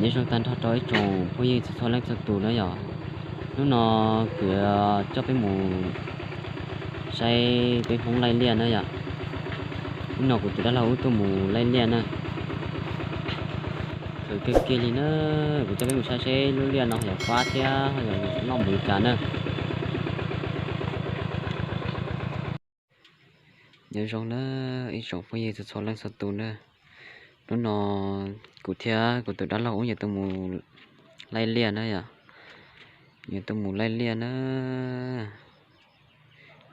Nyob zoo tag nrho rau ib tsoom phooj ywg txhua txhua leej txhua tus na yom. Hnub no kuv coj peb mus saib peb Hmoob laij liaj na yom. Hnub no kuv tus dab laug wb tuaj mus laij liaj na. Khwv kawg kiag li na, kuv coj peb mus saib seb lub liaj no ho yuav fab thiab ho yuav loj npaum li cas na. Nyob zoo na ib tsoom phooj ywg txhua txhua leej txhua tus na. Hnub no kuv thiab kuv tus dab laug wb yuav tuaj mus laij liaj na yom. Yuav tuaj mus laij liaj na.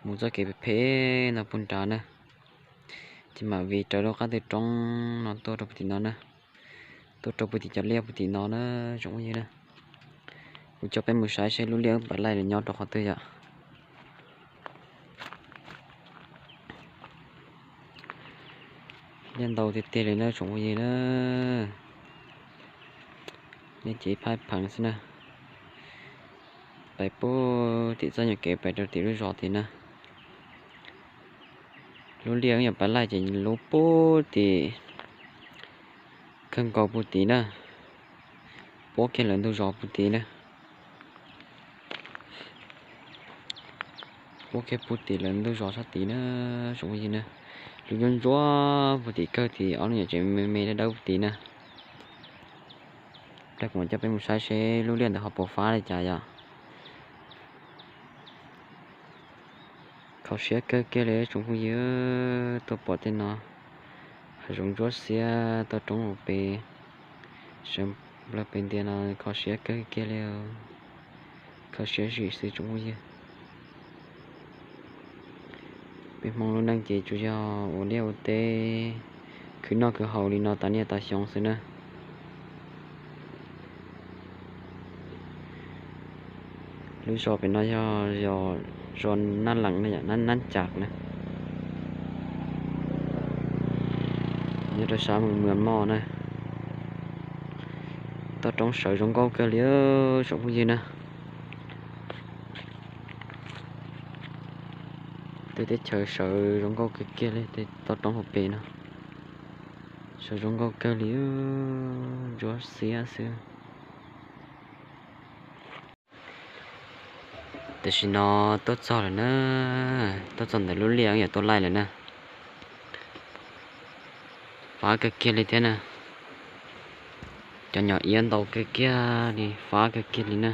Mus txoj kev phem phem no puag nrad na. Ces mam viv raws lub qab twg roob no tuaj rau puag tim no na. Tuaj rau puag tim cov liaj puag tim no na tsoom phooj ywg na. Kuv coj peb mus saib seb lub liaj wb pais laij lawv nyob rau qhov twg yom. Liaj ntau tiag tiag li na tsoom phooj ywg na. Liaj ces ib phab pheev xwb na. Pais puag tim txoj nyuag kev pais rau tim lub zos tid na. Lub liaj wb yuav pais laij ces lub puag tim kawg nkaus puag tid na. Puab kiag lawv ntug zos puag tid na. Puab kiag puag tim lawv ntug zos sab tid na tsoom phooj ywg na. Lub ntsuab ntsuab puag tim kawg tim ob lub nyuam tsev me me dawb dawb puag tid na. Pliag kuv mam coj peb mus saib seb lub liaj ntawd ho puas fab li cas yom. Kho siab kawg kiag li tsoom phooj ywg, tuaj pom tej no, hav zoov ntsuab xiab toj roob hauv pes, sawv nplawg pes ntiag no kho siab kawg kiag li. Kho siab zim xwb tsoom phooj ywg. Peb Hmoob lub neej ces tsuas yog ua liaj ua teb, khwv noj khwv haus li no tas niaj tas xyoo xwb na. Lub zos pem no yog zos Nab Lees na, Nab Cas na, nyob rau sab Mws Mos na. Toj roob sawv zoo nkauj kawg li tsoom phooj ywg na. Tej teb chaws sawv zoo nkauj kawg kiag li, tej toj roob hauv pes no sawv zoo nkauj kawg li, ntsuab xiab xwb. Tam sim no tuaj txog lawm na, tuaj txog ntawm lub liaj yuav tuaj laij lawm na. Fab kawg kiag li thiab na. Cov nyom iab ntau kawg kiag li, fab kawg kiag li na.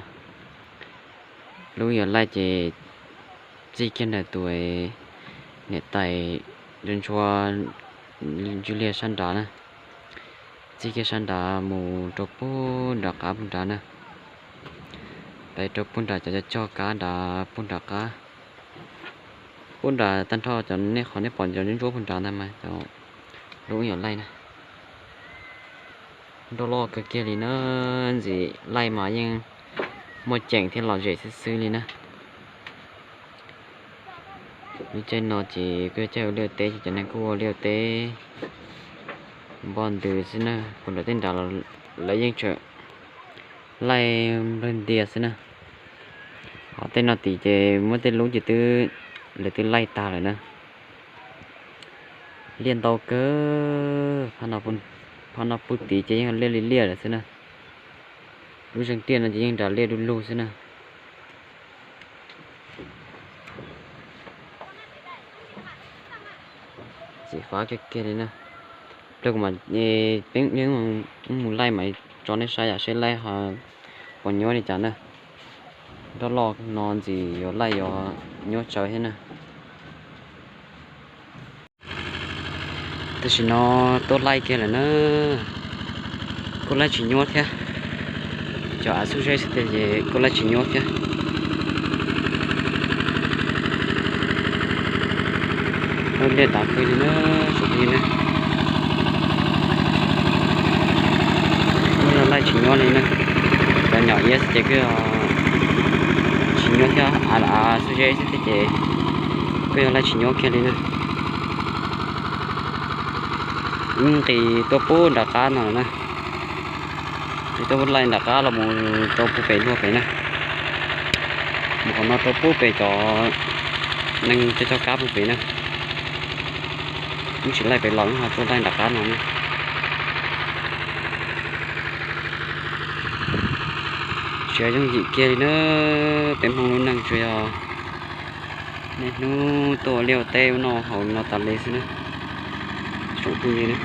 Lub yuav laij ces txij kiag ntawm tus niam tais ntshua ntshua ntsuj liaj sab nrad na, txij kiag sab nrad mus rau puag nram qab puag nrad na. Pais rau puag nram cov cog kab nrad puag nram qab. Puag nram tag nrho cov nej qhov nej pom cov ntsuab ntsuab puag nrad ntag mas cov lub yuav laij na. Nroj loj kawg kiag li na, ntxim laij mas yeej muaj ceem thiab lom zem xwb xwb li na. Lub caij no ces kuj yog caij ua liaj teb ces cov neeg kuj ua liaj teb npoj ntws xwb na. Puag nram tej nrad lawv yeej tseem laij nplawg ntias xwb na. Ho tej no tid ces muab tej lub ces twb, lawv twb laij tag lawm na. Liaj ntau kawg, phab no puag tid ces yeej liaj li liaj lawm xwb na. Lub zeeg tiaj no ces yeej nram liaj du lug xwb na. Txiv fab kiag kiag li na. Pliag kuv mam, peb mus laij mam tso nej saib yam seb laij ho puas nyuaj li cas na. Nroj loj no ntxim yuav laij yuav nyuaj tsawv thiab na. Tam sim no tuaj laij kiag lawm na, kuj laij tsis nyuaj thiab. Cov av xub zeb xwb tiag ces kuj laij tsis nyuaj thiab. Lub liaj dav kawg li na, tsoom phooj ywg na. Kuj yog laij tsis nyuaj li na. Cov nyom iab xwb ces kuj yog tsis nyuaj thiab, av xub zeb xwb thiab ces kuj yog laij tsis nyuaj kiag li na. Wb nqis tuaj pub nram qab no na. Nqis tuaj pub laij nram qab los mus rau puag pem luag pem na. Mus qhov no rau pub pem cov neeg cog cog kab puag pem na. Wb tsis laij pem los wb ho tuaj laij nram qab no na. Tsis yooj yim kiag li na, peb Hmoob lub neej tsuas yog niaj hnub tuaj ua liaj ua teb ua noj haus li no tas li xwb na. Tsoom phooj ywg,